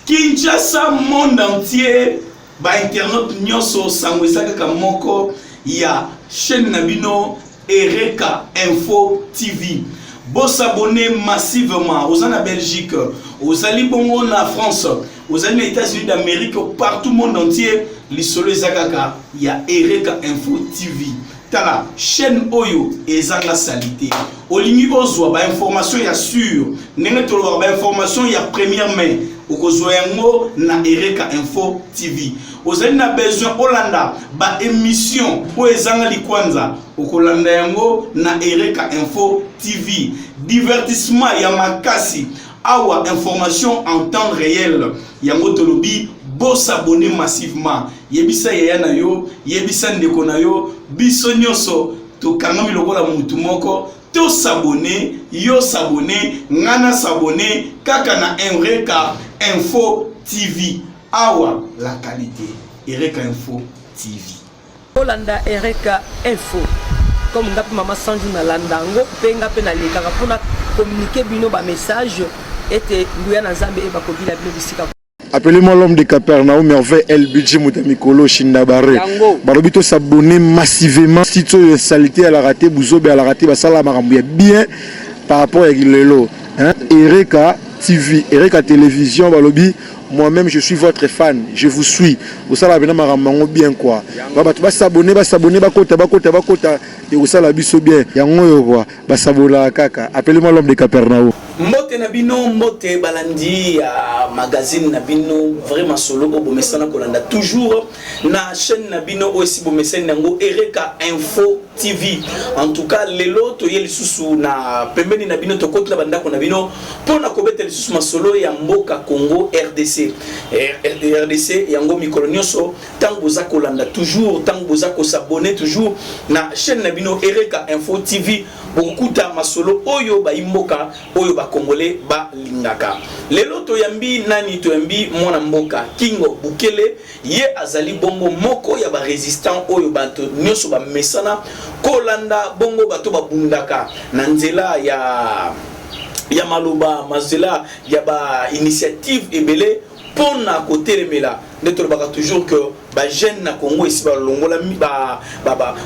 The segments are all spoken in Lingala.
Kinshasa monde entier ba internautes nyonso sango eza kaka moko ya chaîne na bino Ereka Info TV. Bosabonne massivement oza na Belgique, ozali bongo na France, ozali na États-Unis d'Amérique, partout monde entier lisolo eza kaka ya Ereka Info TV. Tala chaîne oyo ezanga salite. Olingi ozwa ba information ya sur ndenge tolobaka ba information ya première main okozwa yango na Ereka Info TV. Ozali na besoin olanda ba émission oyo ezanga likwanza okolanda yango na Ereka Info TV. Divertissement ya makasi awa information en temps réel yango tolobi bosabone massivement yebisa yaya na yo yebisa ndeko na yo biso nyonso tokangami lokola mutu moko tosabone yo sabone nga na sabone kaka na Eureka Info TV awa la qualité Eureka Info TV. Olanda Eureka Info comme nga mpe mama Sanju nalanda yango mpe nga mpe nalekaka mpona communiquer bino ba message ete nguya na Nzambe eyeba kobila bino bisika. Appelez-moi l'homme de Capernaum, merveille El Budget Moutamikolo, Shindabare. Balobi to s'abonner massivement. Si tu es salité à la raté, Bouzobe à la raté, Basala Marambuya bien par rapport à Lelo. Hein? Ereka TV, Ereka Télévision, Balobi, moi-même je suis votre fan, je vous suis. Osala bena marambango bien quoi. Ba ba s'abonner, ba s'abonner, ba kota, ba kota, ba kota, et osala biso bien. Yango yo quoi. Basabola kaka. Appelez-moi l'homme de Capernaum. Mbote na bino, mbote balandi ya magazine na bino, vrai masolo oyo bomesana kolanda toujours na chaîne na bino oyo esi bomesani yango Ereka Info TV. En tout cas lelo toye lisusu na pembeni na bino, tokoti na bandako na bino mpo na kobeta lisusu masolo ya mboka Congo RDC. RDC yango mikolo nyonso ntango boza kolanda toujours, ntango boza kosabonner toujours na chaîne na bino Ereka Info TV, bokokuta masolo oyo bayimboka oyo bakongole balingaka. Lelo toyambi nani? Toyambi mwana mboka Kingo Bukele. Ye azali bongo moko ya barésistant oyo bato nyonso bamesana kolanda, bongo bato babundaka na nzela ya maloba, manzela ya ba initiative ebele mpona kotelemela. Nde tolobaka toujours que bajeune na Congo esi balongola,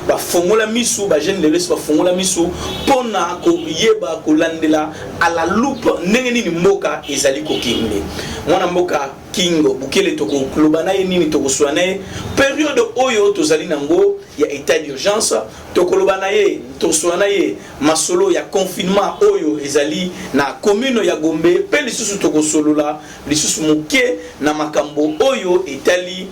bafongola misu. Bajeune lelo esi bafongola misu mpona koyeba kolandela à la loupe ndenge nini mboka ezali kokende. Mwana mboka Kingo Bukele, tokoloba na ye nini? Tokoswa na ye période oyo tozali nango ya état d'urgence. Tokoloba na ye, toswa na ye masolo ya confinement oyo ezali na commune ya Gombe, mpe lisusu tokosolola lisusu moke na makambo oyo etali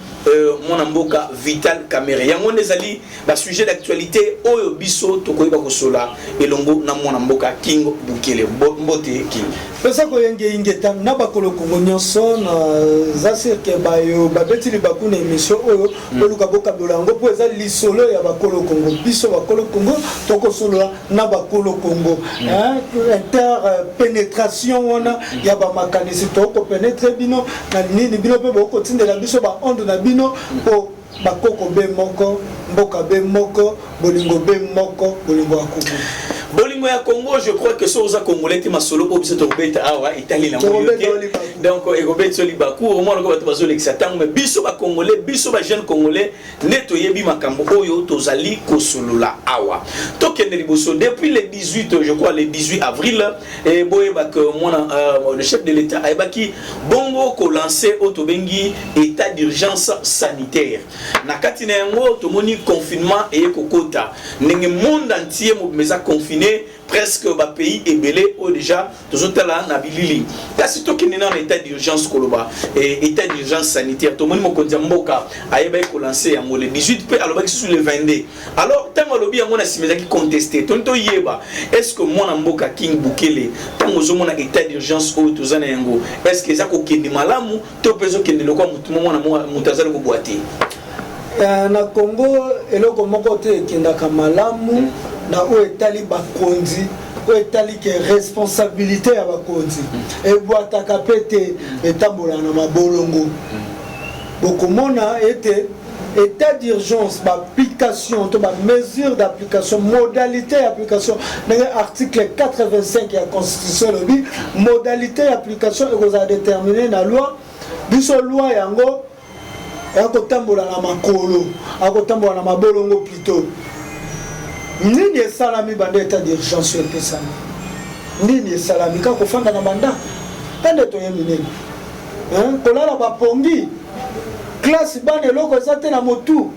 mwana mboka Vital Kamerhe. Yango nde ezali basujet d'actualité oyo biso tokoyeba kosola elongo na mwana mboka King Bukele. Mbote King. Pesa koyenge ingeta na bakolo Kongo nyonso. Naza sûr que bayo babeti libaku na émission oyo, boluka bokabola yango mpo eza lisolo ya bakolo Kongo. Biso bakolo Kongo tokosolola na bakolo Kongo. Interpénétration wana ya bamakanisi, tokopénétrer bino na nini, bino mpe bokotindela biso baonde na bino, mpo bakoko be moko, mboka be moko, bolingo be moko, bolingo ya Kongo. Bolingo ya Congo. Je crois que so oza congolais te, masolo oyo biso tokobeta awa etali nango yo te. Donc ekobeti so libaku omona ko bato bazolekisa ntango, mais biso bacongolais, biso bajeune congolais nde toyebi makambo oyo tozali kosolola awa. Tokende liboso. Depuis le 18, je crois le 18 avril, boyeba que mwana le chef de l'État ayebaki bongo kolancer oyo tobengi état d'urgence sanitaire. Na kati na yango tomoni confinement eye kokota ndenge monde entier mobimba eza confiné, presque bapays ebele oyo déjà tozotala na bilili. Kasi tokende na état d'urgence, koloba état d'urgence sanitaire, tomoni mokonzi ya mboka ayebaki kolancer yango le 18 mpe alobaki susu le 22. Alors ntango alobi yango, na nsima ezalaki contesté. Toni toyeba, est ce que mwana mboka King Bukele, ntango ozomona état d'urgence oyo toza na yango, est ce que eza kokende malamu to mpe ezokende lokwa motu mo mwana moto azali kobwa te? Na Congo eloko moko te ekendaka malamu na oyo etali bakonzi, oyo etali que responsabilité ya bakonzi ebwataka mpe te, etambolaka na mabolongo. Bokomona ete état d'urgence, baapplication to bamesure d'application, modalité ya application, ndenge article 85 ya constitution elobi, modalité ya application ekozala déterminé na loi. Biso loi yango akotambola na makolo, akotambola na mabolongo plutôt. Nini esalami banda état d'urgence oyo epesami? Nini esalami? Kaka kofanda na bandako nde toyebi nini, hein? Kolala bapongi, classe bana eloko eza te na motu,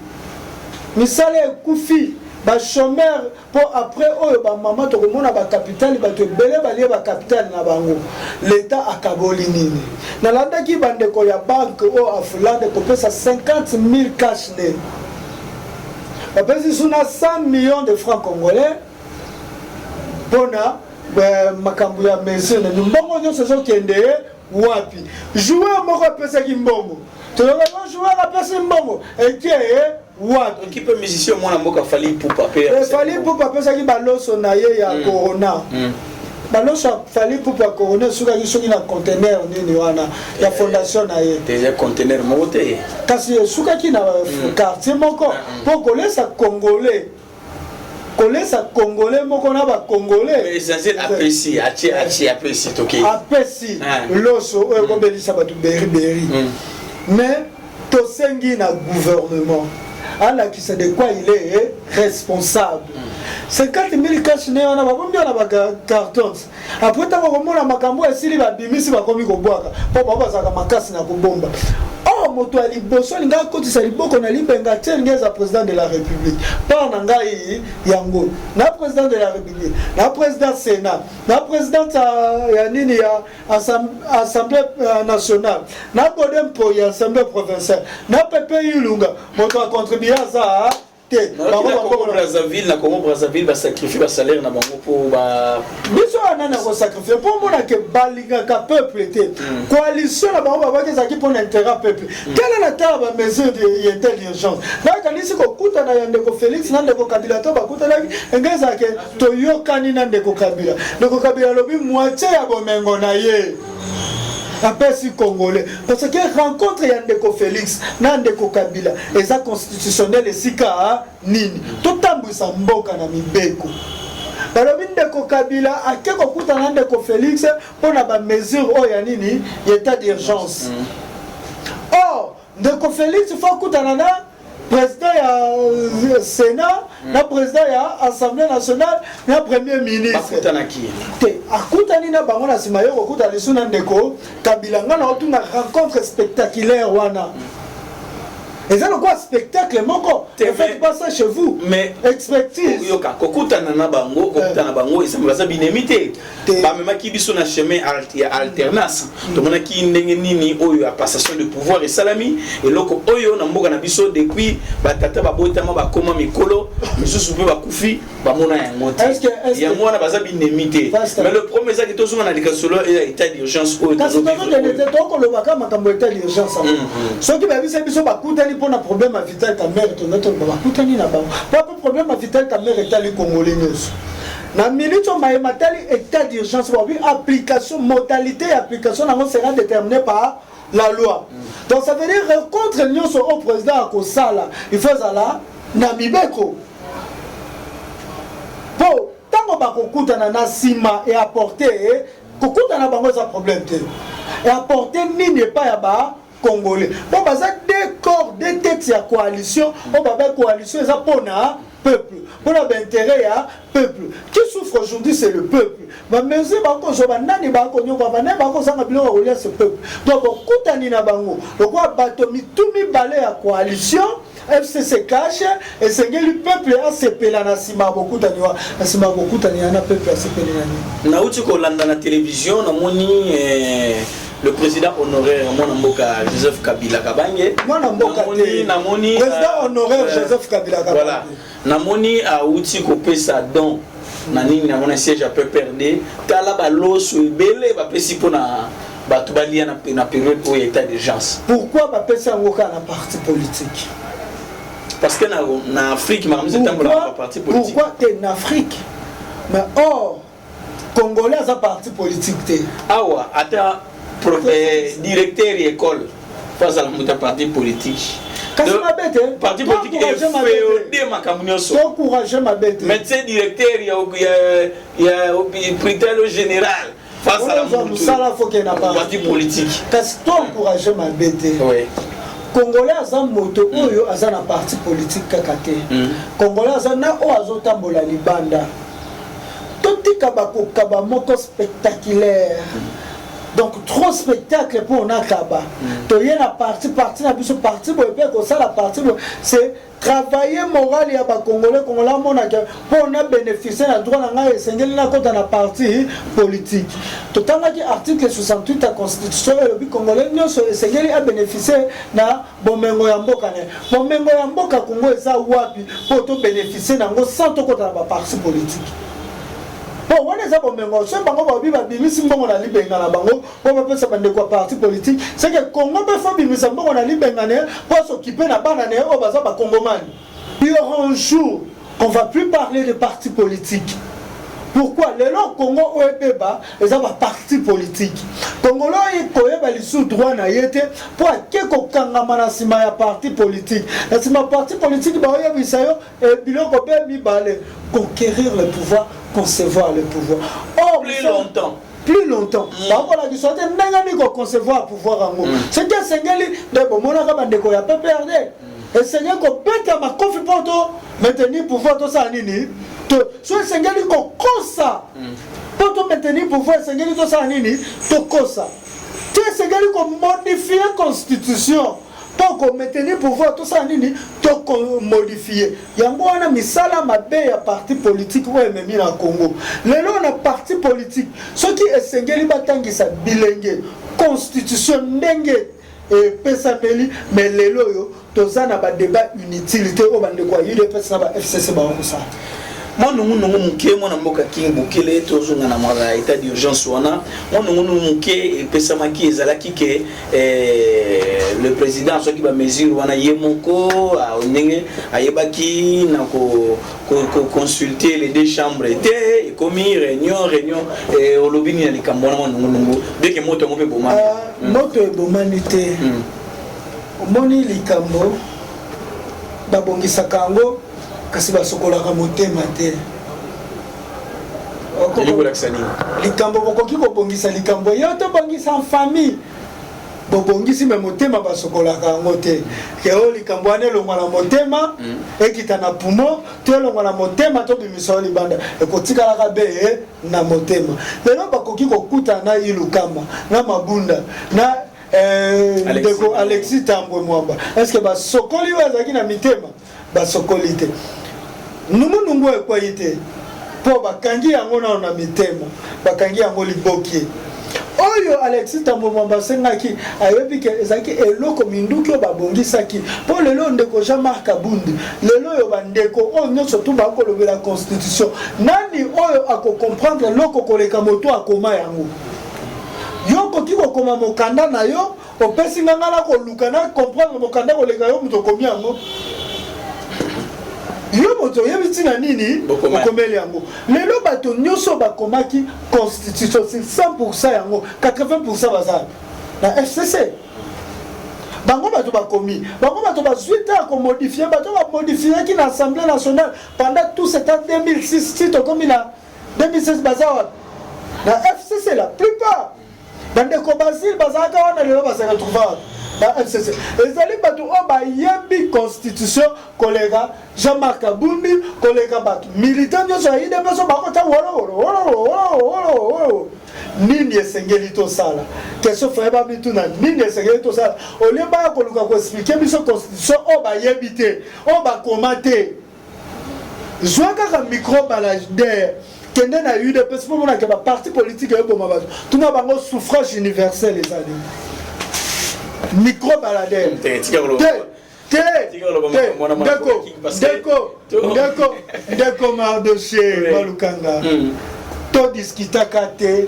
misala ekufi, bachômeur. Mpo après oyo bamama tokomona bacapitale, bato ebele balie bacapitale na bango. Leta akaboli nini? Nalandaki bandeko ya banke oyo Afulande kopesa 50 000 cash ne bapesi suna 100 millions de francs congolais mpona makambo ya mesure. Mbongo nyonso ezokende wapi? Joueur moko apesaki mbongo, toyokaki joueur apesi mbongo, eke wapi? Okipe musicien mwana mboka Fally Ipupa pe. Fally Ipupa apesaki baloso na ye ya corona. Baloso Fally Ipupa ya corona esukaki soki na conteneur nini wana ya fondation na ye. Déjà conteneur moko te. Kasi esukaki na quartier moko mpo kolesa congolais, kolesa congolais moko na bacongolais. Essentiel apesi, atie, atie, apesi, toke. Apesi loso oyo ekobelisa bato beriberi. Mais tosengi na gouvernement alakisa de quoi il est responsable. 50 000 cash ne wana babombi wana bacartons. Après, ntango komona makambo esili, babimisi, bakomi kobwaka mpo bao bazalaka makasi na kobomba. Or moto ya liboso alingi akotisa liboko na libenga tie, elingi eza président de la République. Part na ngai yango na président de la République, na président Sénat, na président ya nini ya Assemblée nationale, na Godé Mpoyi ya Assemblée provinciale, na Pepe Ilunga, moto acontribue aza te. Brazzaville, na Congo Brazzaville, basacrifie basalaire na bango mpo ba Biso wana na kosacrifie mpo omonake balingaka peuple te. Coalition na bango babaki ezalaki mpona intérêt peuple. Tala na tala bamesure ya état d'urgence, nakanisi kokutana ya ndeko Félix na ndeko Kabila to bakutanaki, enge ezalake toyokani na ndeko Kabila. Ndeko Kabila alobi moitié ya bomengo na ye apesi congolais, parce que rencontre ya ndeko Félix na ndeko Kabila eza constitutionnel. Esika nini totambwisa mboka na mibeko? Balobi ndeko Kabila ake kokutana na ndeko Félix mpona bamesure oyo ya nini, ya état d'urgence. Or ndeko Félix faut akutana na président ya Sénat, na président ya Assemblée nationale, na premier ministre. Bakutanaki? Te, akutani na bango na nsima ye kokuta lisu na ndeko Kabila. Nga na otuna, rencontre spectaculaire wana eza lokola spectacle moko. Ne faites pas ça chez vous. Mais expertise. Yoka, kokutana na bango, kokutana na bango eza baza binemi te. Bamemaki biso na chemin ya alternance. Tomonaki ndenge nini oyo ya passation de pouvoir esalami. Eloko oyo na mboka na biso, depuis batata babotama, bakoma mikolo, misusu mpe bakufi, bamona yango te. Yango wana baza binemi te. Mais le problème ezaki, tozonga na likasolo ya état d'urgence oyo. Kasi tozokende te, tokolobaka makambo état d'urgence yango. Soki bayebisa biso bakutani mpona problème ya Vital Kamerhe, tonga toloba bakutani na bango po problème ya Vital Kamerhe etali congolais nyonso. Na minute oyo mayema tali état d'urgence, babi application, modalité ya application nango sera déterminée par la loi. Donc ça veut dire rencontre nyonso oyo président akosala, il faut ezala na mibeko, mpo ntango bakokutana na nsima eapporte, kokutana bango eza problème te, eapporte nini epai ya ba congolais? Mpo baza deux corps, deux têtes ya coalition oyo babai coalition eza mpona peuple, mpona baintérêt ya peuple. Qui souffre aujourd'hui, c'est le peuple. Bamesure bakozwa, banani bakonyoka, banani bakozanga biloko ya kolia, ce peuple. Donc bokutani na bango lokola bato mitu mibale ya coalition FCC CACH, esengeli peuple asepela na nsima ya bokutani wa na nsima ya bokutani yana, peuple asepeli na nini? Nauti kolanda na télévision, namoni le président honoraire, mwana mboka Joseph Kabila Kabange. Mwana mboka te. Namoni président honoraire Joseph Kabila Kabange. Voilà, namoni auti kopesa don na nini, namoni siège ya PPRD. Tala baloso ebele bapesi mpona bato balia na période oyo état d'urgence. Pourquoi bapesi yango kaka na parti politique? Parce que na Afrique makambo etambolaka na parti politique. Pourquoi te na Afrique? Mais or congolais aza parti politique te. Awa ata directeur ya école faut azala moto ya parti politique. Kasi mabe te. Parti politique eféodé makambo nyonso. Toencourage mabe te. Médecin directeur ya hôpital général. Face à la Ozwa mosala faut kende na parti politique. Kasi to encourager mabe te. Oui. Congolais aza moto oyo aza na parti politique kaka te. Congolais aza na oyo azotambola libanda. Totika bakokaba moko spectaculaire. Donc trop spectacle mpo nakaba. Toye na parti parti na biso parti boye mpe kosala parti boye c'est travailler morale ya ba congolais. Congolais amonaka mpo na bénéficier na droit na ngai, esengeli nakota na parti politique. Totangaki article 68 ya constitution, elobi congolais nyonso esengeli abénéficie na bomengo ya mboka na ye. Bomengo ya mboka Congo eza wapi mpo tobénéficie nango sans tokota na baparti politique? Po wana eza bomengo. Soki bango babi babimisi mbongo na libenga na bango mpo bapesa bandeko ya parti politique, c'est que Congo mpe faut bimisa mbongo na libenga na ye mpo asokipe na bana na ye oyo baza bakongomani. Il y aura un jour qu'on va plus parler de parti politique. Pourquoi? Lelo Congo oyo ebeba eza baparti politique. Congolo oyo koyeba lisusu droit na ye te mpo ake kokangama na nsima ya parti politique. Na nsima parti politique baoyebisa yo biloko mpe mibale: conquérir le pouvoir, concevoir le pouvoir. Or plus longtemps. Plus longtemps bakolakisa te ndenge nini koconcevoir pouvoir yango. Soki esengeli nde bomonaka bandeko ya PPRD, esengeli kobeta makofi mpo to maintenir pouvoir, tosala nini? So esengeli kokosa mpo to maintenir pouvoir, esengeli tosala nini? Tokosa te. Esengeli komodifier constitution mpo komaintenir pouvoir, tosala nini? Tokomodifier yango. Wana misala mabe ya parti politique oyo ememi na Congo lelo. Na parti politique, soki esengeli batangisa bilenge constitution ndenge epesameli, mais lelo oyo toza na badébat inutile te oyo bandeko ya UDPS na ba FCC bakosala. Mwa nungunungu moke, mwana mboka King Bukele, tozonga na mwa état d'urgence wana. Mwa nungunungu moke epesamaki ezalaki ke le président azwaki bamesure wana ye moko, ndenge ayebaki na koconsulte les deux chambres te. Ekomi réunion réunion. Olobi nini na likambo wana, mwa nungunungu, bien ke moto yango mpe ebomani? Moto ebomani te. Omoni, likambo babongisaka yango, kasi basokolaka motema te. Kolakisa nini? Likambo bokoki kobongisa, likambo yo tobongisa en famille, bobongisi, me motema basokolaka yango te. Ke oyo likambo wana elongwa na motema, ekita na poumon to elongwa na motema tobimisa oyo libanda, ekotikalaka be na motema. Lelo bakoki kokutana na Ilukamba na Mabunda na ndeko Alexis Tambwe Mwamba, est-ce basokoli oyo azalaki na mitema? Basokoli te. Nungunungu ekwei te mpo bakangi yango nano na mitema, bakangi yango libokie. Oyo Alexis Tambwe Mwamba asengaki, ayebi ke ezalaki eloko minduki oyo babongisaki mpo lelo ndeko Jean-Marc Abundi, lelo oyo bandeko oyo nyonso tu bakolobela constitution, nani oyo akocomprendre eloko koleka moto akoma yango? Yo okoki kokoma mokanda na yo, opesi nga, nga na koluka na comprendre mokanda koleka yo moto okomi yango. Yo moto oyebi ntina nini okomeli yango. Lelo bato nyonso bakomaki constitution, sur 100 yango, 80 baza na FCC. Bango bato bakomi, bango bato bazwi te ya komodifier. Bato bamodifiaki na Assemblée nationale pendant tout ce temps, 2006 ti tokomi na 2016, baza wapi? Na FCC. La plupart bandeko Basile bazalaka wana, lelo base retrouva wapi? Na FCC. Ezali bato oyo bayebi constitution koleka Jean-Marc Abundi, koleka bato militant nyonso ya UDPS oyo bakota wolowolo wolowolo wolowolo. Nini esengeli tosala? Question faye bamituna: nini esengeli tosala? Olie baya koluka koexpliquer biso constitution oyo bayebi te, oyo bakoma te. Zwa kaka micro baladeur, kende na UDPS mpo monake baparti politique eyeboma bato. Tuna bango suffrage universel eza nini. Micro baladeur te, te, te. Ndeko, ndeko, ndeko, ndeko Mardoche Malukanga, todiskutaka te.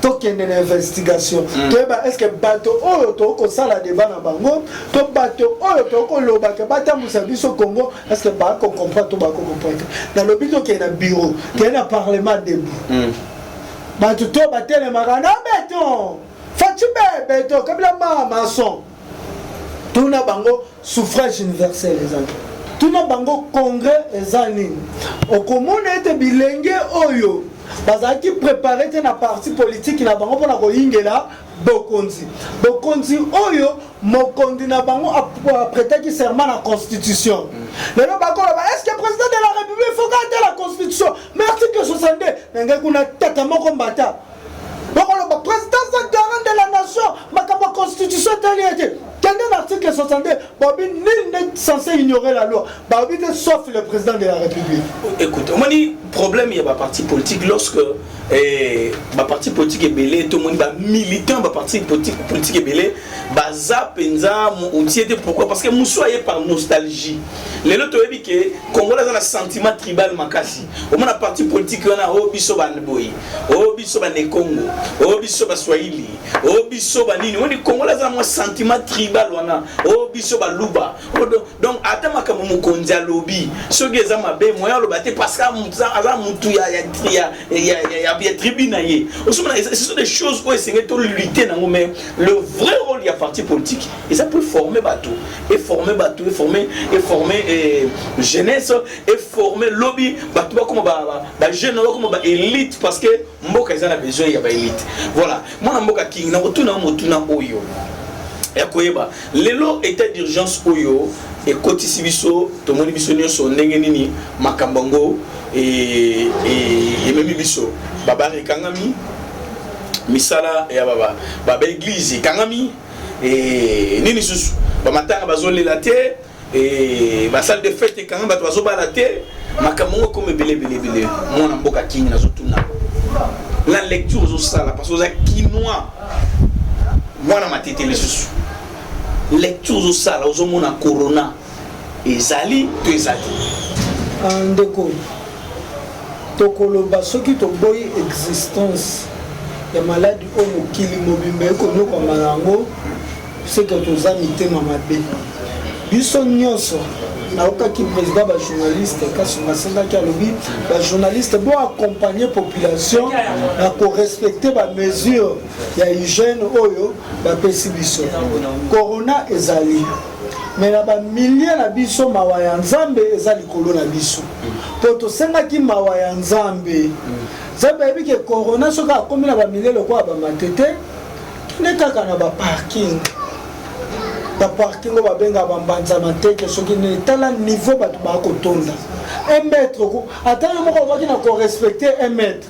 Tokende na investigation, toyeba est ce que bato oyo tokosala débat na bango to bato oyo tokolobaka batambusa biso Congo, est ce que bakocomprendre to bakocomprendre te. Nalobi tokende na bureau, kende na parlement debout, bato to batelemaka na béton, Fatshi be béton, Kabila ma maçon. Tuna bango suffrage universel eza nini, tuna bango congrès eza nini. Okomona ete bilenge oyo Bazalaki prepare te na parti politique na bango mpona koyingela bokonzi. Bokonzi oyo mokonzi na bango apretaki serment na constitution. Lelo bakoloba est-ce que président de la République faut kata la constitution? Mais article 62 na ngai kuna tata moko mbata. Bakoloba président c'est garant de la nation, makambo ya constitution etali ye te. Kende na article 62, babi nul n'est censé ignorer la loi. Babi te sauf le président de la République. Écoute, omoni problème ya ba parti politique lorsque eh, ba parti politique ebele tomoni ba militant ba parti politique politique ebele baza mpenza otie te. Pourquoi? Parce que mosu aye par nostalgie. Lelo toyebi ke Congolais aza na sentiment tribal makasi. Omona parti politique wana, o biso baboye, o biso banekongo, o biso baswahili, o biso banini. Omoni Congolais aza na mwa sentiment tribal wana, o biso baluba. Donc ata makambo mokonzi alobi soki eza mabe, moyen aloba te parce que aza mutu ya tribu na ye. Osomona, ce sont des choses oyo esengeli tolutte nango. Mais le vrai rôle ya parti politique eza mpo former bato, eformer bato, eformer jeunesse, eformer lobi bato bakoma bajeune, bakoma baélite, parce que mboka eza na besoin ya baélite. Voilà, mwana mboka King, na kotuna motuna oyo ya koyeba lelo état d'urgence oyo ekotisi biso, tomoni biso nyonso ndenge nini makambo yango ememi biso. Babare ekangami, misala ya baéglise ekangami, nini susu, bamatanga bazolela te, basalle de fête ekangami, bato bazobala te. Makambo yango ekoma ebele ebele ebele. Mwana mboka Kingi, nazotuna la lecture ozosala, parce que oza Kinois, mwana Matete lisusu, lecture ozosala, ozomona corona ezali to eza te? Ndeko, tokoloba soki toboyi existence ya maladi oyo mokili mobimba ekonyokwama na yango, seke toza mitema mabe biso nyonso. Nayokaki président bajournaliste kasi asengaki, alobi bajournaliste boaccompagne population na korespecte bamesure ya hygiène oyo bapesi biso. Corona ezali, me na bamilie na biso, mawa ya Nzambe eza likolo na biso, mpo tosengaki mawa ya Nzambe. Nzambe ayebi ke corona soki akomi na bamilie lokola bamatete, kende kaka na baparking, baparking oyo babengaka bambanza mateke, soki nini, tala niveau bato bakotonda 1 mètre. Ata yo moko obaki na korespecte 1 mètre,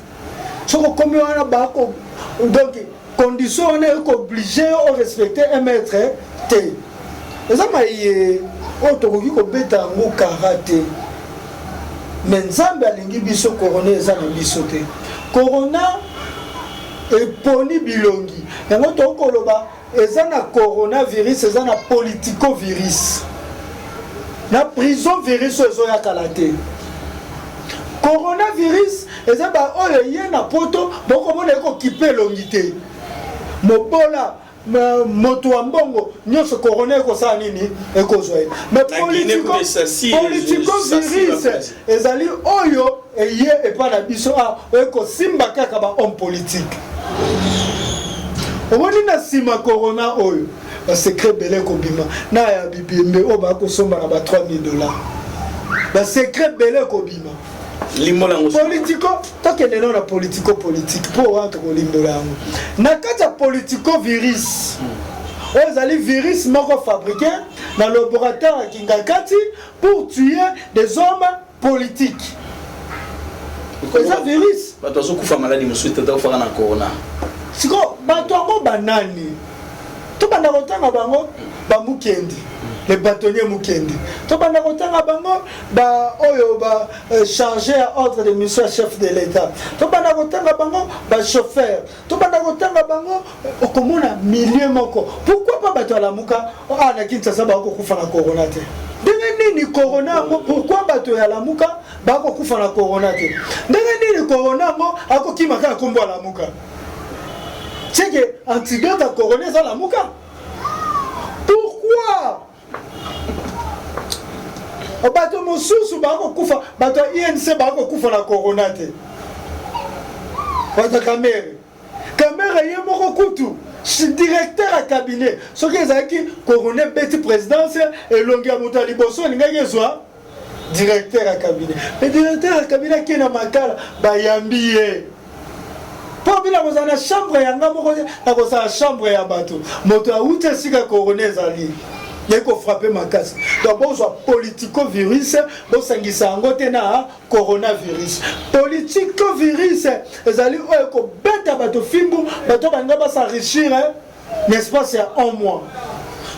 soki okomi wana bako, donc condition wana ekooblige yo orespecte 1 mètre te. Eza maye oyo tokoki kobeta yango kara te, me Nzambe alingi biso. Corona eza na biso te. Corona eponi bilongi yango. Tokoloba eza na coronavirus, eza na politicovirus, na prison virus oyo ezoyakala te. Coronavirus eza baoyo ye na poto, bokomona ekokipe elongi te. Mobola, moto ya mbongo nyonso, corona ekosala nini? Ekozwa ye. Mais politico virus ezali oyo eye epai na biso a ekosimba kaka bahomme politique. Omoni na nsima corona oyo, basecret ebele ekobima na ya bibembe oyo bakosomba na ba 3000 dollars, basecret ebele ekobima. Limbola yango. Politico, tokende nao na politico politique, mpo wana tokolimbola yango na kati ya politico virus oyo ezali virus moko fabriqué na laboratoire ya Kingakati pour tuer des hommes politiques. Eza virus. Bato bazokufa maladi mosusu te, takufaka na corona. Siko bato yango banani? Tobanda kotanga bango, bamukendi, le bâtonnier Mukendi, tobanda kotanga bango ba oyo ba chargé ya ordre de mission ya chef de l'État, tobanda kotanga bango bachauffeur, tobanda kotanga bango. Okomona milieu moko. Pourquoi pas bato alamuka ah, na Kinshasa bakokufa na corona te? Ndenge nini corona yango? Pourquoi bato ya Lamuka bakokufa na corona te? Ndenge nini corona yango akokima kaka nkombo Alamuka? Seke antidote ya corona eza Lamuka. Pourquoi bato mosusu bakokufa, bato ya UNC bakokufa na corona te? Bato ya Kamerhe, Kamerhe ye moko kutu directeur ya cabinet, soki ezalaki corona ebeti présidence, elongi ya moto ya liboso elingaki ezwa. Directeur ya cabinet, mais directeur ya cabinet ake na Makala, bayambi ye mpo bino akozala na chambre ya nga moko te, akozala chambre ya bato. Moto awuti esika corona ezali ye kofrappe makasi. Donc bozwa politico virus, bosangisa yango te na coronavirus. Politico virus ezali oyo ekobeta bato fimbu, bato balinga bas'enrichir na espace ya un mois.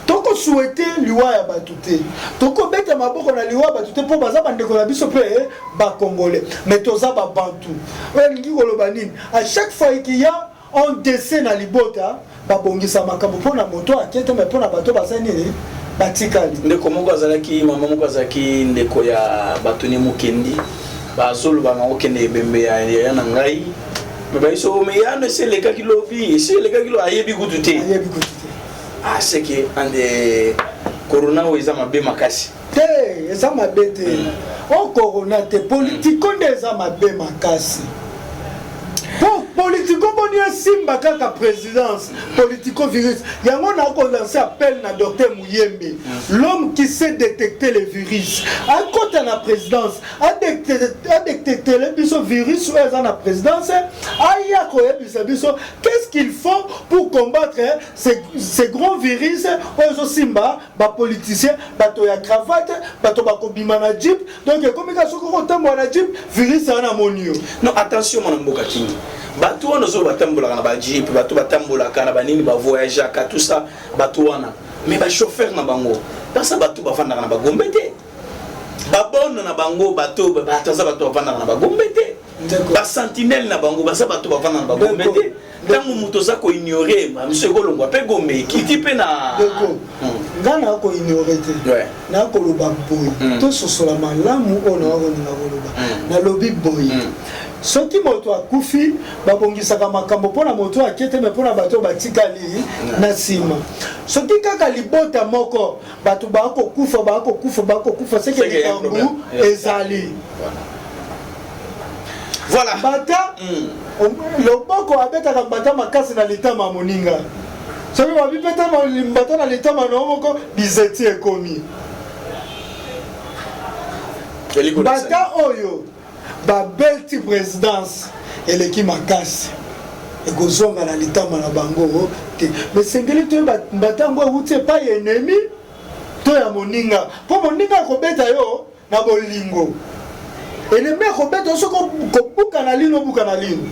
Tokosouhaiter liwa ya bato te, tokobeta maboko na liwa ya bato te, mpo baza bandeko na biso mpe bacongolais, mais toza babantu. Oyo elingi koloba nini? À chaque fois qu'il y a un décès na libota, babongisa makambo mpona moto ake te, mais mpona bato baza nini, batikali. Ndeko moko azalaki, mama moko azalaki ndeko ya bato ne mokendi, bazoloba na okende ebembe ya yaya na ngai, me bayiso me yano esi elekaki lobi, esi elekaki lobi, ayebi kutu te. Ayebi kutu te. Ah, seke ande corona oyo eza mabe makasi. Te, eza mabe te. O corona te, politiko nde eza mabe makasi. Po politiko boni esimba kaka présidence, politico virus yango. Nakolancer appel na docteur Muyembe, l'homme qui sait détecter les virus, akota na présidence, adétectele biso virus oyo eza na présidence, aya koyebisa biso qu'est-ce qu'il faut pour combattre ces grands virus oyo ezosimba bapoliticien, bato ya cravate, bato bakobima na jeep. Donc ekomi kaka soki okotambola na jeep, virus wana amoni yo. Non, attention, mwana mboka Kingi, bato wana ozo batambolaka na bajeep, bato batambolaka na banini, bavoyageaka, tout ça, bato wana, mais bachauffeur na bango baza bato bavandaka na bagombe te, babone na bango bato bato aza bato bavandaka na bagombe te. Ndeko. Basentinelle na bango baza bato bavanda na bagombe Ndeko. te. Ntango moto oza koignorer, miso ekolongwa mpe gombe ekiti mpe na Ndeko, nga na koignorer te. Nakoloba boye, tososola malamu oyo nakolinga koloba. Nalobi boye, soki moto akufi, babongisaka makambo mpona moto ake te, me mpona bato oyo batikali na nsima. Soki kaka libota moko bato bakokufa, bakokufa, bakokufa, seke Seke ya likambo problème. ezali. Voilà. Mbata, loboko abetaka mbata makasi na litama ya moninga. Soki babipeta mbata na litama na yo moko, bizeti ekomi. Eli kolakisa. Mbata oyo babeti présidence eleki makasi, ekozonga na litama na bango te. Mais sengeli toyeba mbata yango ewuti epai ya ennemi to ya moninga, mpo moninga akobeta yo na bolingo, ennemi akobeta yo soki kobuka na lino, obuka na lino.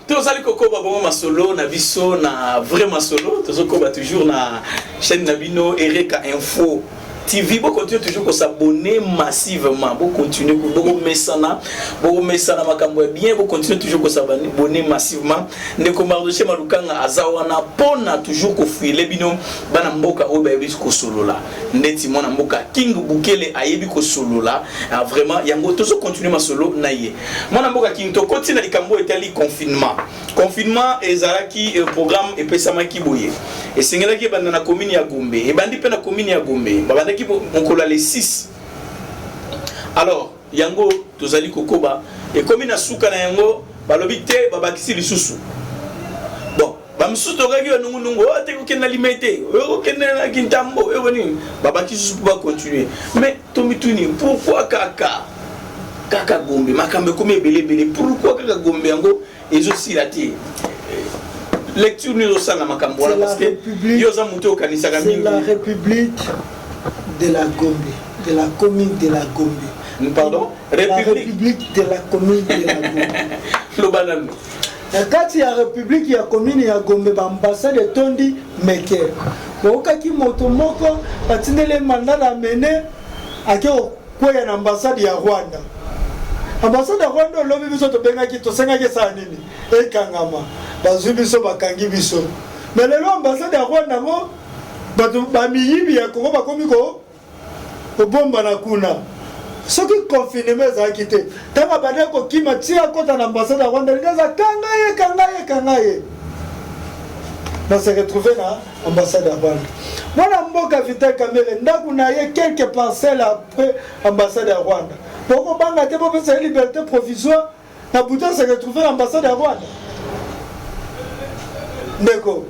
Tozali kokoba bongo masolo na biso na vrai masolo. Tozokoba toujours na chaîne na bino Ereka Info TV. Bocontinue toujours kos'abonner massivement, bocontinue, bokomesana, bokomesana makambo ya bien. Bocontinue toujours kos'abonner massivement. Ndeko Mardoche Malukanga aza wana mpona toujours kofuile bino bana mboka oyo bayebi kosolola, ndeti mwana mboka King Bukele ayebi kosolola. Ah, vraiment, yango tozocontinue masolo na ye. Mwana mboka King, tokoti na likambo oyo etali confinement. Confinement ezalaki programme epesamaki boye, esengelaki ebanda na commune ya Gombe, ebandi mpe na commune ya Gombe, babandaki mokolo ya le 6. Alors yango tozali kokoba, ekomi na suka na yango, balobi te babakisi lisusu. Bon, bamisusu tokaki yo nungunungu oyo te kokende na Limete, oyo kokende na Kintambo, oyo nini, babaki lisusu mpo bacontinue. Mais tomituni, pourquoi kaka Gombe? Makambo ekomi ebele ebele, pourquoi kaka Gombe? Yango ezosila te. Lecture nini ezosala makambo wana? Parce que yo oza motu okanisaka mingi. C'est la République de la Gombe, de la commune de la Gombe. Pardon? République, la République de la commune de la Gombe. Loba nanu. Na kati ya république ya commune ya Gombe, baambassade etondi meke. Boyokaki moto moko batindeli mandat d'amener, ake kokweya na ambassade ya Rwanda. Ambassade ya Rwanda, olobi biso tobengaki, tosengaki esala nini? Ekangama. Bazwi biso, bakangi biso. Mais lelo ambassade ya Rwanda yango, bato bamiyibi ya Kongo bakomi ko kobombana kuna. Soki confinement ezalaki te, ntango abandaki kokima ti akɔta na ambassade ya Rwanda, elingi aza kanga ye, kanga ye, kanga ye, na se retrouve na ambassade ya Rwanda. Mwana mboka Vital Kamerhe, ndako na ye quelques parcelles après ambassade ya Rwanda, bokobanga te, bopesa ye liberté provisoire na butu, se retrouve na ambassade ya Rwanda. Ndeko,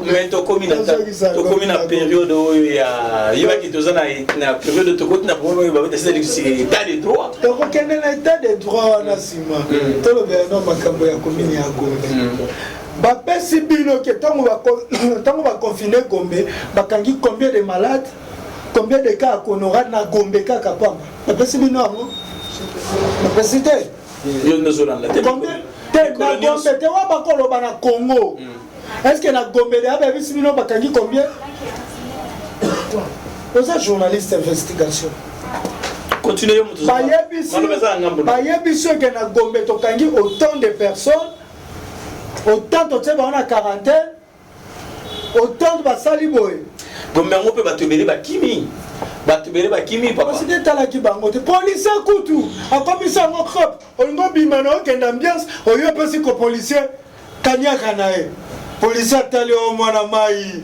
mais tokomi na période oyo ya yebaki, toza na période, tokoti na problème oyo babeta état de droit. Tokokende na état de droit wana nsima. Tolobela no makambo ya commune ya Gombe. Bapesi bino ke ntango baconfiner Gombe, bakangi combien de malades, combien de cas ya corona na Gombe kaka pamba? Bapesi bino yango? Bapesi te. Yo nozolanda te. Combien te na Gombe te wa bakoloba na Congo? Est ce que na Gombe de bayebisi bino bakangi combien? Oza journaliste investigation. Continue, yo moto. Bayebisi oke na Gombe tokangi autant de personnes, autant totie bango na quarantaine, autant basali boye. Gombe yango mpe bato ebele bakimi, bato ebele bakimi, papa. Parce que etalaki bango te. Policier kutu akomisi yango crop. Olingi obima na okende ambiance oyo, opesi ko policier kaniaka na ye. Policier atali o mwana mai,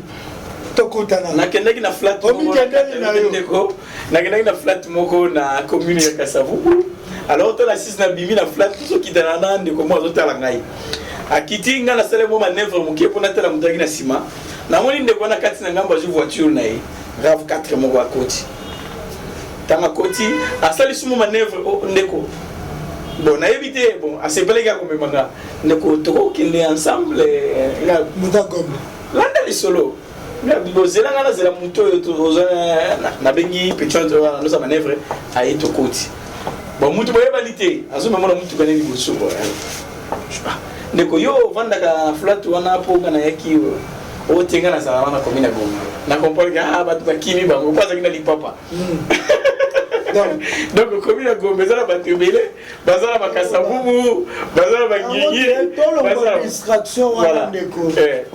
tokutana. Nakendaki na flat. Omikendeli na yo. Ndeko, nakendaki na flat moko na commune ya Kasavubu. Alors to na 6, nabimi na flat, tozokitana na ndeko moko, azotala ngai, akiti. Ngai nasali mwa manœuvre moke mpo natala moto aki na nsima. Namoni ndeko wana kati na ngambo, azwi voiture na ye RAV4 moko, akoti. Ntango akoti, asali sumu manœuvre. Oh, ndeko, bon, nayebi te. Bon, asepelaki akomema nga. Ndeko, tokokende ensemble nga. Moto agombe. Landa lisolo. Bozela nga, nazela moto oyo oza. Nabengi petit wana, noza manœuvre, aye, tokoti. Bon, mutu boyebani te, azomemona mutuka ne liboso. Ndeko, yo ovandaka flat wana? Mpo nga nayaki otenga, nazala wana komi na Gombe. Na comprendre ah, bato bakimi bango mpo azalaki na lipapa. Donc komi na Gombe eza na bato ebele, baza na bakasavubu, baza na bangingi. Distraction wana, ndeko.